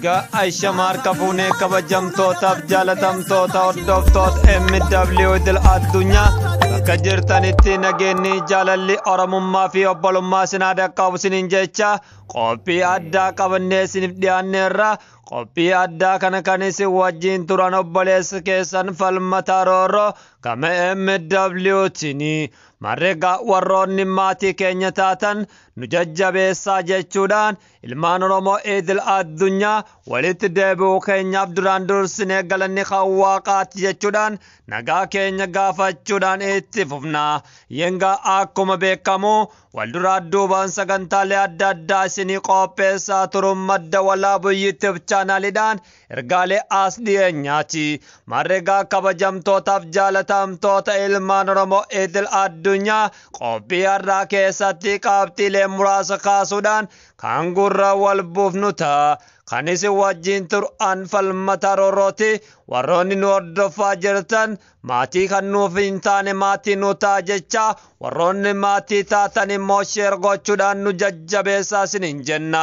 Egaa Aisha harka fuunee kabajamtootaaf jaalatamtoota hordoftoota MW idil addunyaa bakka jirtanitti nageenyi jaalalli Oromummaa fi obbolummaa isin haa dhaqqabu isiniin jecha qophii addaa qabannee isiniif dhiyaanneerra. Qophii addaa kana kan isin wajjin turan obboleessa keessan Falmataa Roorroo gama MWtiin. Marreegaa warroonni maatii keenya taatan nu jajjabeessaa jechuudhaan ilmaan Oromoo idil addunyaa walitti deebi'uu keenyaaf duraan dursinee galanni kan waaqaati jechuudhaan nagaa keenya gaafachuudhaan itti fufna. Yengaa akkuma beekamu walduraa duubaan sagantaalee adda addaa isinii qopheessaa turuun madda walaabuu YouTube chaanaliidhaan ergaalee as dhiyeenyaati. Marreegaa kabajamtootaaf jaalatamtoota ilmaan Oromoo idil addunyaa qophii har'aa keessatti qabxiilee muraasa kaasuudhaan kan gurra wal buufnu ta'a. Kan isin wajjin turan Falmataa Roorrooti. Warroonni nu hordofaa jirtan maatii kan nuuf hin taane maatii nu ta'a jecha, warroonni maatii taatan immoo share gochuudhaan nu jajjabeessaa isiniin jenna.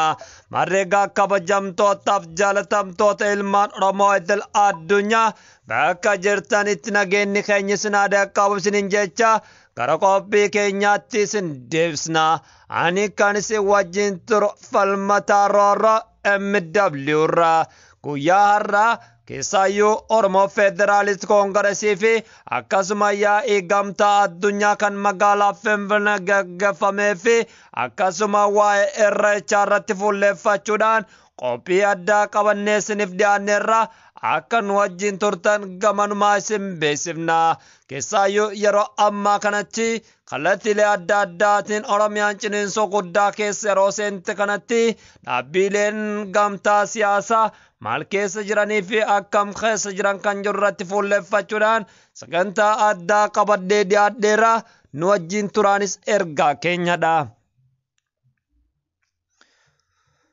Marreegaa kabajamtootaaf jaalatamtoota ilmaan Oromoo idil addunyaa bakka jirtanitti nageenyi keenya isin haa dhaqqabu isiniin jecha gara qophii keenyaatti isin deebisna. Ani kan isin wajjin turu Falmataa Roorroo MW irraa. Guyyaa har'aa keessaayyuu Oromoo Federaalist Koongiresii fi akkasuma yaa'ii gamtaa addunyaa kan magaalaa Finfinnee gaggeeffamee fi akkasuma waa'ee irreechaa irratti fuulleeffachuudhaan qophii addaa qabannee isiniif dhiyaanneerra. Akka nu wajjin turtan gamanumaa isin beeksifna. Keessaayyuu yeroo ammaa kanatti kallattiilee adda addaatiin Oromiyaan ciniinsuu guddaa keessa yeroo seente kanatti dhaabbileen gamtaa siyaasaa maal keessa jiranii fi akkam keessa jiran kan jiru irratti fuulleeffachuudhaan sagantaa addaa qabadhee dhiyaadheera. Nu wajjin turaanis ergaa keenyadha.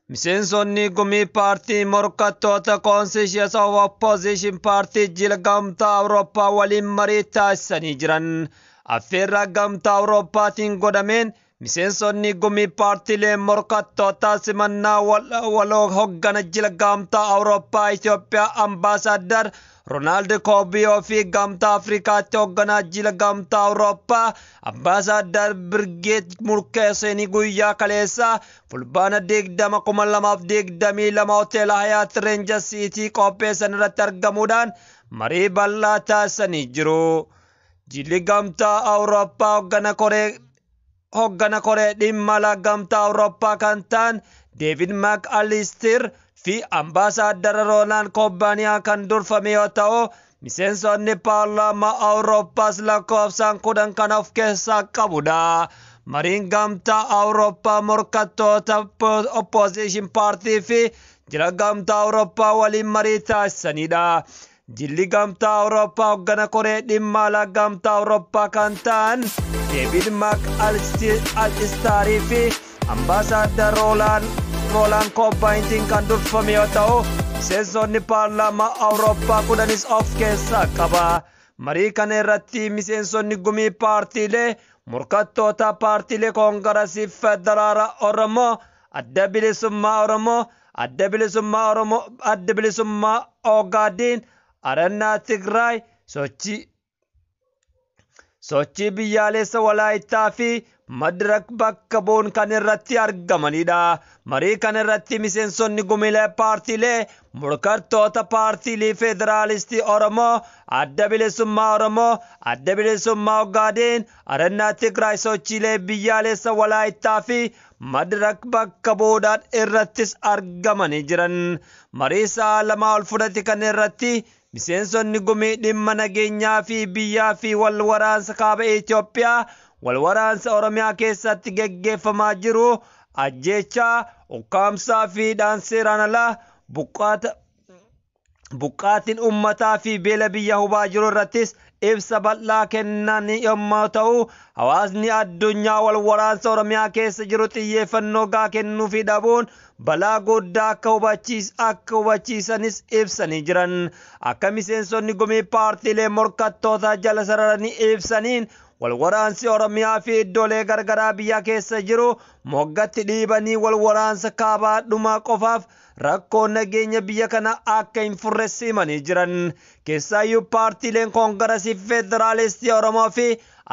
Miseensonni gumii paartii morkattoota Conscious of Opposition Party jila gamtaa Awurooppaa waliin marii taasisanii jiran. Affeerraa gamtaa Awurooppaatiin godhameen miseensonni gumii paartiilee morkattoota simannaa waloo hoggana jila gamtaa Awurooppaa Itoophiyaa Ambaasaadar Roonaald Koobiyoo fi gamtaa Afrikaatti hoogganaa jila gamtaa Awurooppaa Ambaasaadar Birgeet Murkeesseenii guyyaa kaleessaa Fulbaana 20, 2022 hoteela Hayaat Reenjar Siitii qopheessan irratti argamuudhaan marii bal'aa taasisanii jiru. Jilli gamtaa Awurooppaa hoggana koree dhimma alaa gamtaa Awurooppaa kan ta'an Deevid Maak Alistiir fi Ambaasaadara Roolaan Koobbaaniyaa kan durfame yoo ta'u, miseensonni paarlaamaa Awurooppaas lakkoofsaan 10 kan of keessaa qabudha. Mariin gamtaa Awurooppaa morkattoota Opposition Party fi jila gamtaa Awurooppaa waliin marii taasisanidha. Jilli gamtaa Awurooppaa hoggana koree dhimma alaa gamtaa Awurooppaa kan ta'an Deevid Maak Alistaarii fi Ambaasaadar Roolaan Koobbaayintiin kan durfame yoo ta'u, miseensonni paarlaamaa Awurooppaa 10s of keessaa qaba. Marii kana irratti miseensonni gumii paartiilee morkattoota paartiilee Koongiresii Federaala Oromoo, Adda Bilisummaa Oromoo, Adda Bilisummaa Oromoo, Adda Bilisummaa Ogaadeen, Arannaa Tigraay, sochii biyyaalessa Walaayittaa fi Madirak bakka bu'uun kan irratti argamanidha. Marii kana irratti miseensonni gumiilee paartiilee morkattoota paartiilee Federaalistii Oromoo, Adda Bilisummaa Oromoo, Adda Bilisummaa Ogaadeen, Arannaa Tigraay, sochiilee biyyaalessa Walaayittaa fi Madirak bakka bu'uudhaan irrattis argamanii jiran. Marii sa'a 2 ol fudhate kan irratti miseensonni gumii dhimma nageenyaa fi biyyaa fi wal waraansa kaaba Itoophiyaa, wal waraansa Oromiyaa keessatti geggeeffamaa jiru, ajjeechaa, ukkaamsaa fi seeraan alaa buqqaatiin uummataa fi beela biyya hubaa jiru irrattis ibsa bal'aa kennan yommuu ta'u, hawaasni addunyaa wal waraansa Oromiyaa keessa jiru xiyyeeffannoo gaa kennuufii dhabuun balaa guddaa akka hubachiisanis ibsanii jiran. Akka miseensonni gumii paartiilee morkattoota jala sararanii ibsaniin, Walwaraansi Oromiyaa fi iddoolee gargaraa biyya keessa jiru moggatti dhiibanii walwaraansa kaabaa dhumaa qofaaf rakkoo nageenya biyya kana akka hin furre simanii jiran. Keessaayyuu paartiileen Koongiresii Federaalistii Oromoo fi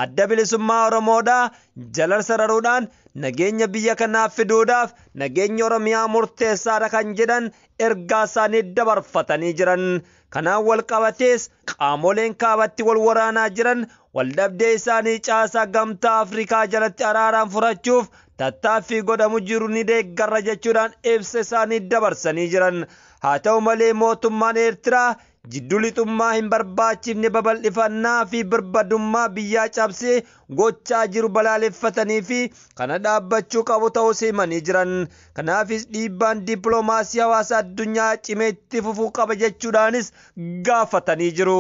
Adda Bilisummaa Oromoodhaa jala sararuudhaan nageenya biyya kanaa fiduudhaaf nageenya Oromiyaa murteessaadha kan jedhan ergaa isaanii dabarfatanii jiran. Kanaan wal qabatees qaamoleen kaabatti wal waraanaa jiran waldhabdee isaanii caasaa Gamtaa Afrikaa jalatti araaraan furachuuf tattaaffii godhamu jiru ni deeggarra jechuudhaan ibsa isaanii dabarsanii jiran. Haa ta'u malee mootummaan Eertiraa jiddu lixummaa hin barbaachifne babal'ifannaa fi birmadummaa biyyaa cabsee gochaa jiru balaaleffatanii fi kana dhaabbachuu qabu ta'uu himanii jiran. Kanaafis dhiibbaan dippiloomaasii hawaasa addunyaa cimee itti fufuu qaba jechuudhaanis gaafatanii jiru.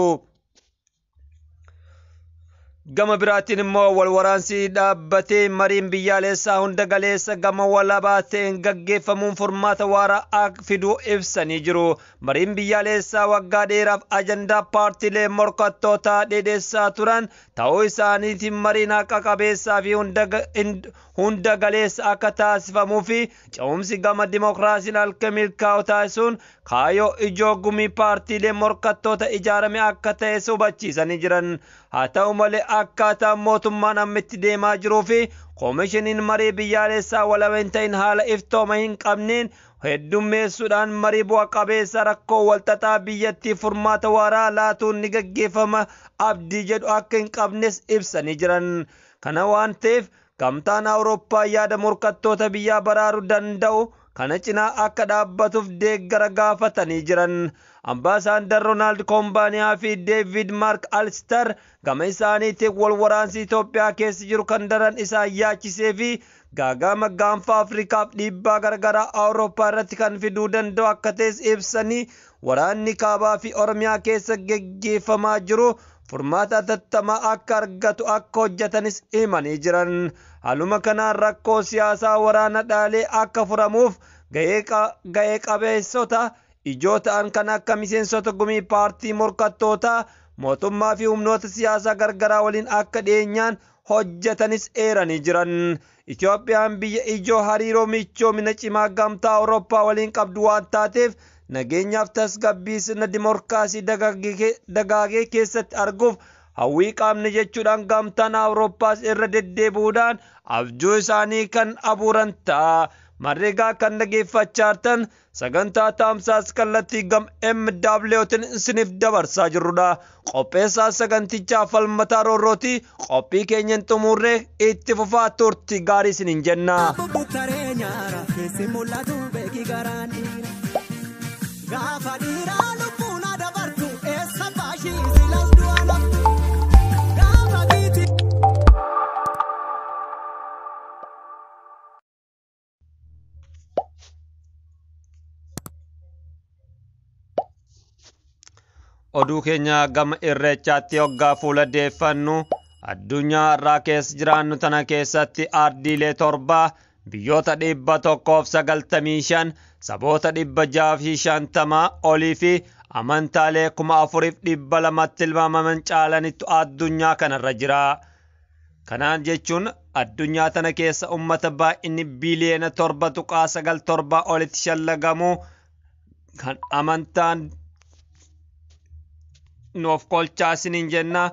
Gama biraatiin immoo wal waraansi dhaabbatee mariin biyyaalessaa hunda galeessa gama walabaa ta'een gaggeeffamuun furmaata waaraa akka fiduu ibsanii jiru. Mariin biyyaalessaa waggaa dheeraaf ajandaa paartiilee morkattootaa dheedessaa turan ta'uu isaaniitiin mariin haqa qabeessaa fi hunda galeessa akka taasifamuu fi ce'umsi gama dimokiraasiin akka milkaa'u taasisuun kaayyoo ijoo gumii paartiilee morkattoota ijaarame akka ta'e hubachiisanii jiran. Haa ta'u malee akkaataa mootummaan amma itti deemaa jiruu fi koomishiniin marii biyyaalessaa walaba hin ta'in haala iftooma hin qabneen heddummeessuudhaan marii bu'a qabeessa rakkoo walxaxaa biyyattii furmaata waaraa laatuun ni gaggeeffama abdii jedhu akka hin qabnes ibsanii jiran. Kana waan ta'eef gamtaan Awurooppaa yaada morkattoota biyyaa baraaruu danda'u kana cinaa akka dhaabbatuuf deeggara gaafatanii jiran. Ambaasaadar Roonaald Koombaaniyaa fi Deevid Maark Alster gama isaaniitiin wal waraansi Itoophiyaa keessa jiru kan daran isaan yaachisee fi gaagama gaanfa Afrikaaf dhiibbaa garagaraa Awurooppaa irratti kan fiduu danda'u akka ta'es ibsanii waraanni kaabaa fi Oromiyaa keessa geggeeffamaa jiru furmaata hatattamaa akka argatu akka hojjetanis himanii jiran. Haaluma kanaan rakkoo siyaasaa waraana dhaalee akka furamuuf ga'ee qabeessota ijoo ta'an kan akka miseensota gumii paartii morkattootaa mootummaa fi humnoota siyaasaa gargaraa waliin akka dhiyeenyaan hojjetanis eeranii jiran. Itoophiyaan biyya ijoo hariiroo michoomina cimaa gamtaa Awurooppaa waliin qabdu waan taateef nageenyaaf tasgabbii sirna dimookiraasii dagaagee keessatti arguuf hawwii qabne jechuudhaan gamtaan Awurooppaas irra deddeebi'uudhaan abjuu isaanii kan abuuran ta'a. Marreegaa kan dhageeffachaa jirtan sagantaa Tamsaas kallattii gam MWtiin isiniif dabarsaa jirrudha. Qopheessaa sagantichaa Falmataa Roorrooti. Qophii keenya hin xumurree itti fufaa turti gaarii isiniin jenna. Gaafa dhiiraa lubbuun dabartu eessa baashii silas du'a naftu gaafa giiti. Oduu keenya gama irreechaatti hoggaa fuula deeffannu addunyaa irraa keessa jiraannu tana keessatti ardiilee torba biyyoota 195 saboota 650 olii fi amantaalee 4200 tilmaamaman caalanitu addunyaa kanarra jira. Kanaan jechuun addunyaa tana keessa uummata baay'inni biliyoona 7.97 olitti shallagamu kan amantaan nuuf kolchaa isiniin jenna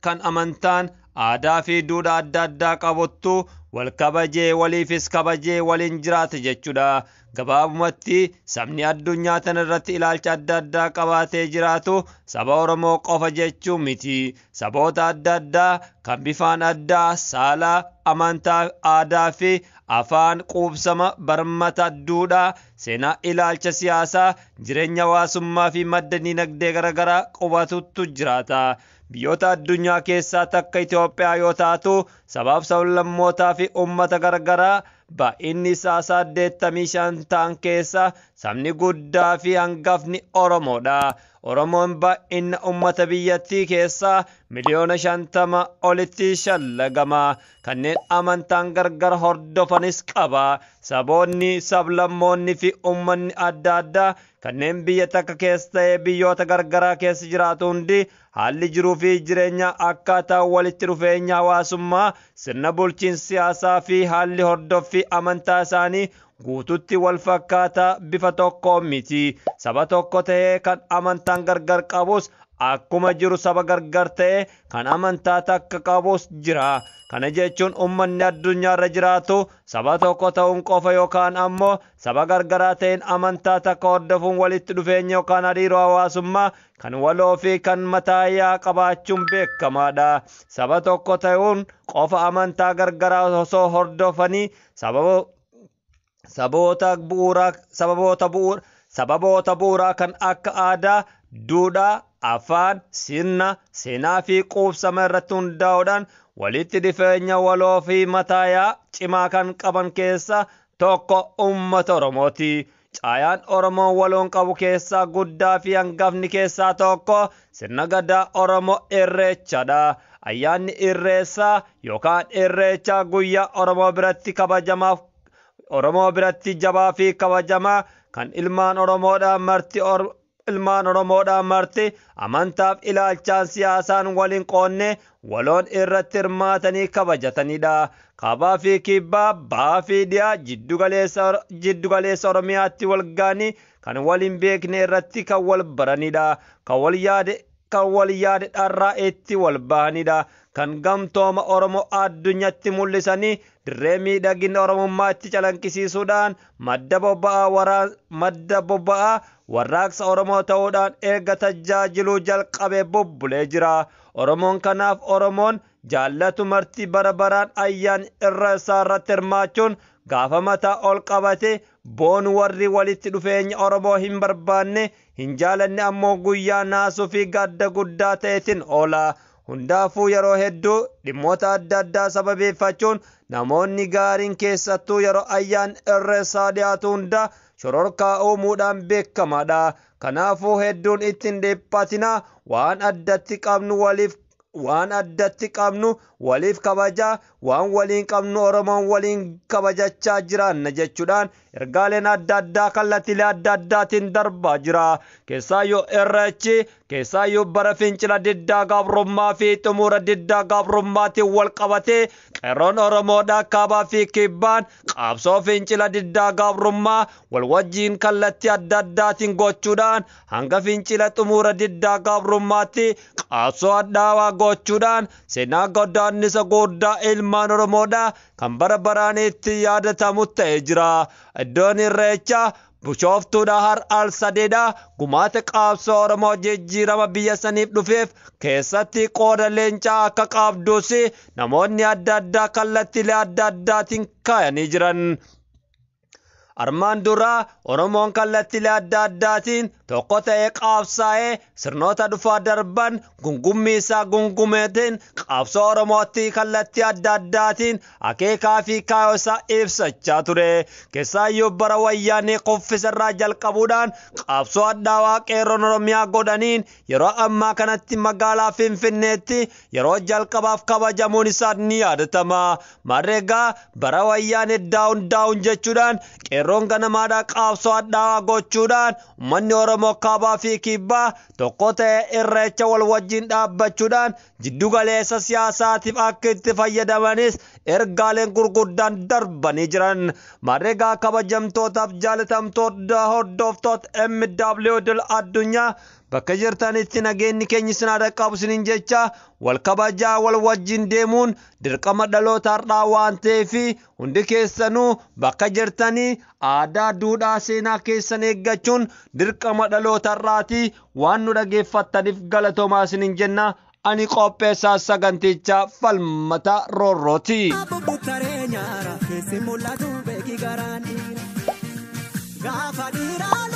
kan amantaan aadaa fi duudhaa adda addaa qabuttu wal kabajee waliifis kabajee waliin jiraata jechuudha. Gabaabumatti sabni addunyaa tana irratti ilaalcha adda addaa qabaatee jiraatu saba Oromoo qofa jechuu miti. Saboota adda addaa kan bifaan addaa, saala, amantaa, aadaa fi afaan quubsama, barmata, duudhaa, seenaa, ilaalcha siyaasaa, jireenya hawaasummaa fi madda dinagdee garaagaraa qubatutu jiraata. Biyyoota addunyaa keessaa takka Itoophiyaa yoo taatu sabaaf sablammootaa fi uummata garaagaraa baay'inni isaa 85 ta'an keessa sabni guddaa fi hangafni Oromoodha. Oromoon baay'ina uummata biyyattii keessaa miliyoona 50 olitti shallagama. Kanneen amantaan gargar hordofanis qaba. Saboonni, sablammoonni fi uummanni adda addaa Kanneen biyya takka keessa ta'ee biyyoota gargaraa keessa jiraatu hundi haalli jiruu fi jireenya akkaataa walitti dhufeenya hawaasummaa, sirna bulchiinsa siyaasaa fi haalli hordoffii amantaa isaanii guututti wal fakkaataa bifa tokko miti. Saba tokko ta'ee kan amantaan gargar qabus akkuma jiru saba gargar ta'e kan amantaa takka qabus jira. Kana jechuun uummanni addunyaarra jiraatu saba tokko ta'uun qofa yookaan ammoo saba gargaraa ta'een amantaa takka hordofuun walitti dhufeenya yookaan hariiroo hawaasummaa kan waloo fi kan mataayaa qabaachuun beekamaadha. Saba tokko ta'uun qofa amantaa gargaraa osoo hordofanii sababoota bu'uuraa kan akka aadaa, duudhaa, afaan, sirna, seenaa fi quubsama irratti hundaa'uudhaan walitti dhufeenya waloo fi mataayaa cimaa kan qaban keessaa tokko uummata Oromooti. Caayaan Oromoon waloon qabu keessaa guddaa fi hangafni keessaa tokko sirna gadaa Oromoo Irreechadha. Ayyaanni Irreessaa yookaan Irreechaa guyyaa Oromoo biratti kabajamaaf Oromoo biratti jabaa fi kabajamaa kan ilmaan Oromoodhaan marti ilmaan Oromoodhaan marti amantaaf ilaalchaan siyaasaan waliin qoonne waloon irratti hirmaatanii kabajatanidha. Kaabaa fi kibbaa, bahaa fi dhiyaa jiddugaleessa Oromiyaatti wal ga'anii kan waliin beekne irratti kan wal baranidha. Kan wal yaade dharraa itti wal bahanidha. Kan gamtooma Oromoo addunyaatti mul'isanii dirree miidhagina Oromummaa itti calanqisiisuudhaan madda boba'aa warraaqsa Oromoo ta'uudhaan erga tajaajiluu jalqabee bubbulee jira. Oromoon kanaaf Oromoon jaallatu marti bara baraan ayyaan irra isaa irratti hirmaachuun gaafa mataa ol qabate boon warri walitti dhufeenya Oromoo hin barbaanne hin jaalanne ammoo guyyaa naasuu fi gadda guddaa ta'eetiin oola. Hundaafuu yeroo hedduu dhimmoota adda addaa sababeeffachuun namoonni gaariin keessattuu yeroo ayyaan irreessaa dhiyaatu hunda shororkaa uumuudhaan beekamaadha. Kanaafuu hedduun ittiin dhiphatina waan addatti qabnu waliif waan addatti qabnu waliif kabajaa waan waliin qabnu Oromoon waliin kabajachaa jiraanna jechuudhaan ergaaleen adda addaa kallattiilee adda addaatiin darbaa jira. Keessaayyuu Irreechi keessaayyuu bara fincila diddaa gabrummaa fi xumura diddaa gabrummaatiin wal qabatee qeerroon Oromoodhaa kaabaa fi kibbaan qabsoo fincila diddaa gabrummaa wal wajjiin kallattii adda addaatiin gochuudhaan hanga fincila xumura diddaa gabrummaatti qabsoo hadhaawaa gochuudhaan seenaa godaannisa guddaa ilmaan Oromoodhaa kan bara baraan itti yaadatamu ta'ee jira. Iddoon Irreechaa Bishooftuudha har al sadeedha gumaata qabsoo Oromoo jijjiirama biyya saniif dhufeef keessatti qooda leencaa akka qabdus namoonni adda addaa kallattiilee adda addaatiin kaayanii jiran. Armaan duraa Oromoon kallattiilee adda addaatiin tokko ta'ee qabsaa'ee sirnoota dhufaa darban gungummii isaa gungumeetiin qabsoo Oromootti kallattii adda addaatiin akeekaa fi kaayyoo isaa ibsachaa ture. Keessaayyuu bara wayyaanee kuffisa irraa jalqabuudhaan qabsoo hadhaawaa qeerroon Oromiyaa godhaniin yeroo ammaa kanatti magaalaa Finfinneetti yeroo jalqabaaf kabajamuun isaa ni yaadatama. Marreegaa bara wayyaanee daawun daawun jechuudhaan qeerroon ganamaadhaa qabsoo hadhaawaa gochuudhaan uummanni Oromoo kaabaa fi kibbaa tokko ta'ee irreecha wal wajjin dhaabbachuudhaan jiddugaleessa siyaasaatiif akka itti fayyadamanis ergaaleen gurguddaan darbanii jiran. Marreegaa kabajamtootaaf jaalatamtoota hordoftoota MW idil addunyaa bakka jirtanitti nageenyi keenya isin haa dhaqqabu isiniin jecha wal kabajaa wal wajjin deemuun dirqama dhaloota har'aa waan ta'eef hundi keessanuu bakka jirtanii aadaa duudhaa seenaa keessan eeggachuun dirqama dhaloota har'aati. Waan nu dhageeffattaniif galatoomaa isiniin jenna. Ani qopheessaa sagantichaa Falmata Roorrooti. Gaafa dhiiraa.